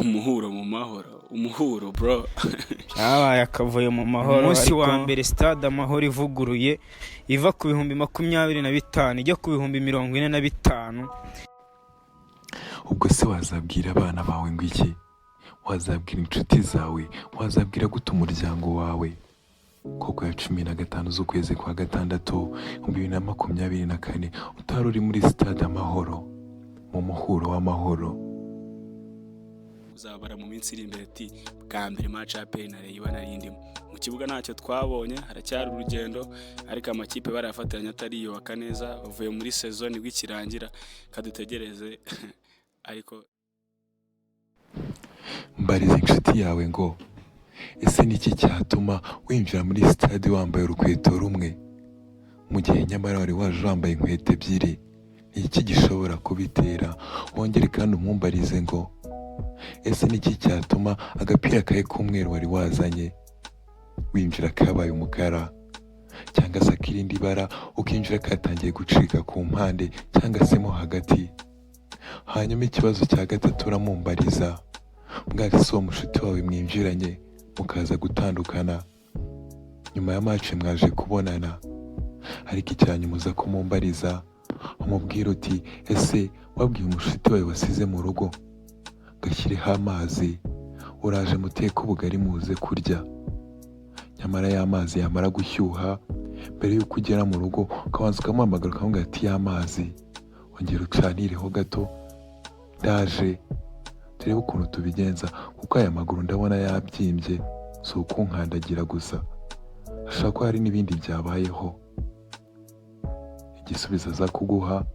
Umuhuro mu mahoro, umuhuro bro. Byabaye akavuyo mu mahoro. Umunsi ariko wa mbere Stade Amahoro ivuguruye, iva ku 25,000 ijya ku 45,000. Ubwo se wazabwira abana bawe ngo iki? Wazabwira inshuti zawe? Wazabwira gute umuryango wawe koko ya 15 z'ukwezi kwa gatandatu 2024 utari uri muri Sitade Amahoro mu muhuro w'amahoro? Uzabara mu minsi iri imbere ati: "Bwa mbere match ya APR na Rayon nari ndimo mu kibuga." Ntacyo twabonye, haracyari urugendo, ariko amakipe barayafatanya atariyubaka neza, bavuye muri saison nibwo ikirangira, kadutegereze ariko. Mbariza inshuti yawe ngo: "Ese ni iki cyatuma winjira muri sitade wambaye urukweto rumwe mu gihe nyamara wari waje wambaye inkweto ebyiri? Ni iki gishobora kubitera?" Wongere kandi umumbarize ngo: "Ese ni iki cyatuma agapira kawe k'umweru wari wazanye winjira kabaye umukara, cyangwa se ak'irindi bara, ukinjira katangiye gucika ku mpande cyangwa se mo hagati?" Hanyuma ikibazo cya gatatu uramumbariza mbwari si uwo mushuti wawe mwinjiranye mukaza gutandukana nyuma ya match, mwaje kubonana, ariko icyanyuma uza kumumbariza umubwira uti: "Ese wabwiye umushuti wawe wasize mu rugo gashyireho amazi, uraje muteke ubugari muze kurya?" Nyamara ya mazi yamara gushyuha, mbere y'uko ugera mu rugo ukabanza ukamuhamagara ukamubwira ati: "Ya mazi ongera ucanireho gato, ndaje turebe ukuntu tubigenza, kuko aya maguru ndabona yabyimbye, si ukunkandagira gusa, ashobora kuba hari n'ibindi byabayeho." Igisubizo aza kuguha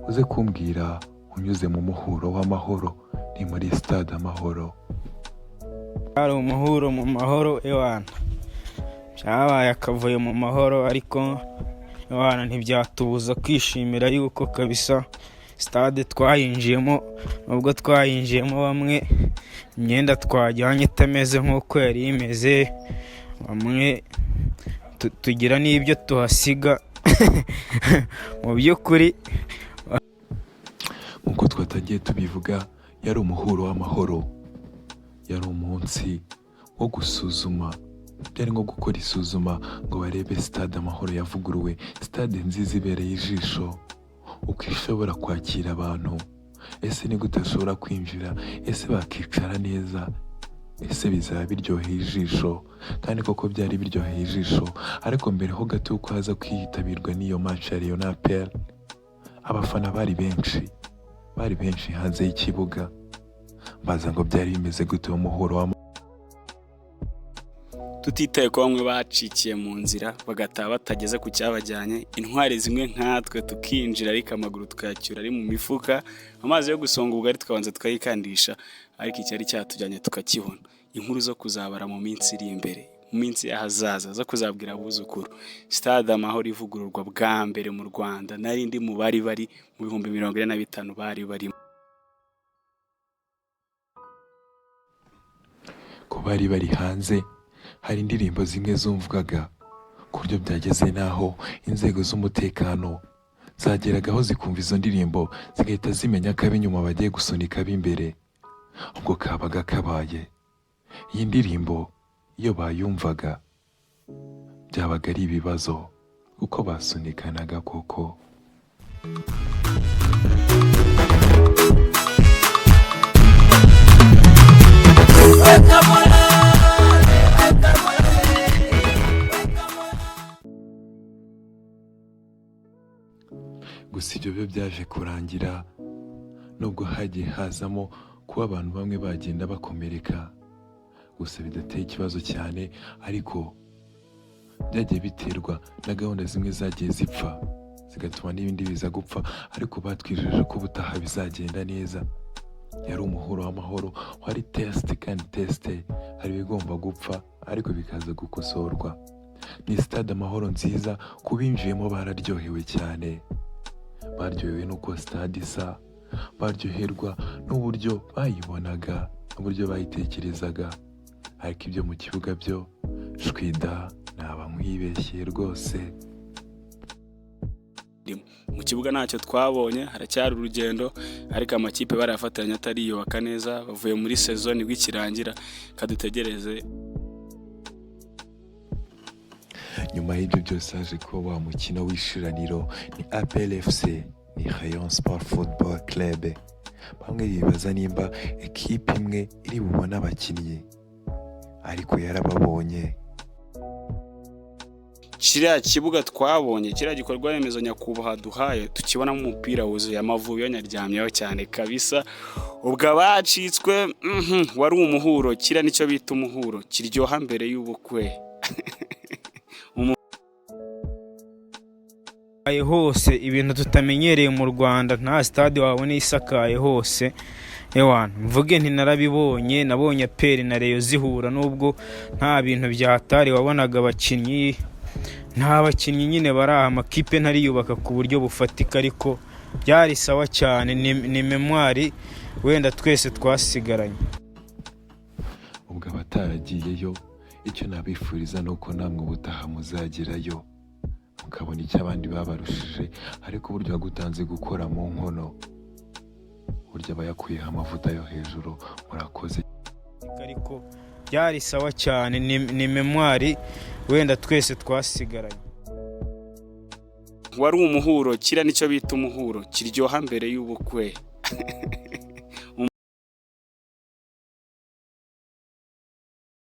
uze kumbwira unyuze mu muhuro w'amahoro, ni muri Sitade Amahoro. Hari umuhuro mu mahoro ewana, byabaye akavuyo mu mahoro, ariko ewana ntibyatubuza kwishimira yuko kabisa stade twayinjiyemo, nubwo twayinjiyemo bamwe imyenda twajyanye itameze nk'uko yari imeze, bamwe tugira n'ibyo tuhasiga mu by'ukuri. Nk'uko twatangiye tubivuga, yari umuhuro w'amahoro, yari umunsi wo gusuzuma, byari nko gukora isuzuma ngo barebe Sitade Amahoro yavuguruwe, sitade nziza ibereye ijisho, uko ishobora kwakira abantu. Ese ni gute bashobora kwinjira? Ese bakicara neza? Ese bizaba biryoheye ijisho? Kandi koko byari biryoheye ijisho. Ariko mbere ho gato y'uko haza kwitabirwa n'iyo match ya Rayon na APR, abafana bari benshi, bari benshi hanze y'ikibuga. Baza ngo byari bimeze gute mu muhuro wa Tutitaye ko bamwe bacikiye mu nzira bagataha batageze ku cyabajyanye, intwari zimwe nkatwe tukinjira ariko amaguru tukayacyura ari mu mifuka, amazi yo gusonga ubugari tukabanza tukayikandisha, ariko icyari cyatujyanye tukakibona. Inkuru zo kuzabara mu minsi iri imbere, mu minsi y'ahazaza, zo kuzabwira abuzukuru: Stade Amahoro ivugururwa bwa mbere mu Rwanda, nari ndi mu bari bari mu 45,000 bari barimo. Ku bari bari hanze hari indirimbo zimwe zumvwaga, ku buryo byageze n'aho inzego z'umutekano zageragaho zikumva izo ndirimbo zigahita zimenya ko ab'inyuma bagiye gusunika ab'imbere. Ubwo kabaga kabaye. Iyi ndirimbo iyo bayumvaga byabaga ari ibibazo kuko basunikanaga koko. Gusa ibyo byo byaje kurangira, nubwo hagiye hazamo kuba abantu bamwe bagenda bakomereka, gusa bidateye ikibazo cyane, ariko byagiye biterwa na gahunda zimwe zagiye zipfa zigatuma n'ibindi biza gupfa, ariko batwijeje ko ubutaha bizagenda neza. Yari umuhuro w'amahoro, wari test kandi test, hari ibigomba gupfa ariko bikaza gukosorwa. Ni Sitade Amahoro nziza, ku binjiyemo bararyohewe cyane, baryohewe n'uko sitade isa, baryoherwa n'uburyo bayibonaga n'uburyo bayitekerezaga, ariko ibyo mu kibuga byo shwida naba nkwibeshye rwose. Mu kibuga ntacyo twabonye, haracyari urugendo, ariko amakipe barayafatanya atariyubaka neza, bavuye muri saison nibwo ikirangira, kadutegereze. Nyuma y'ibyo byose haje kuba wa mukino w'ishiraniro, ni APR FC, ni Rayon Sport Football Club. Bamwe bibaza nimba ekipe imwe iri bubone abakinnyi, ariko yarababonye. Kiriya kibuga twabonye, kiriya gikorwa remezo nyakubahwa duhaye, tukibonamo umupira wuzuye. Amavubi yo nyaryamyeho cyane kabisa. Ubwo abacitswe, wari umuhuro. Kiriya nicyo bita umuhuro kiryoha mbere y'ubukwe. Hose ibintu tutamenyereye mu Rwanda, nta stade wabona isakaye hose. Ewana, mvuge nti narabibonye, nabonye APR na Rayon zihura, nubwo nta bintu byahatari wabonaga abakinnyi, nta bakinnyi nyine bari aha, amakipe ntariyubaka ku buryo bufatika, ariko byari sawa cyane. Ni mémoire wenda twese twasigaranye. Ubwo abataragiyeyo, icyo nabifuriza ni uko namwe ubutaha muzagerayo mukabona icyo abandi babarushije. Ariko uburyo wagutanze gukora mu nkono, burya aba yakuyeho amavuta yo hejuru. Murakoze. Ariko byari sawa cyane, ni mémoire wenda twese twasigaranye. Wari umuhuro. Kiriya nicyo bita umuhuro kiryoha mbere y'ubukwe.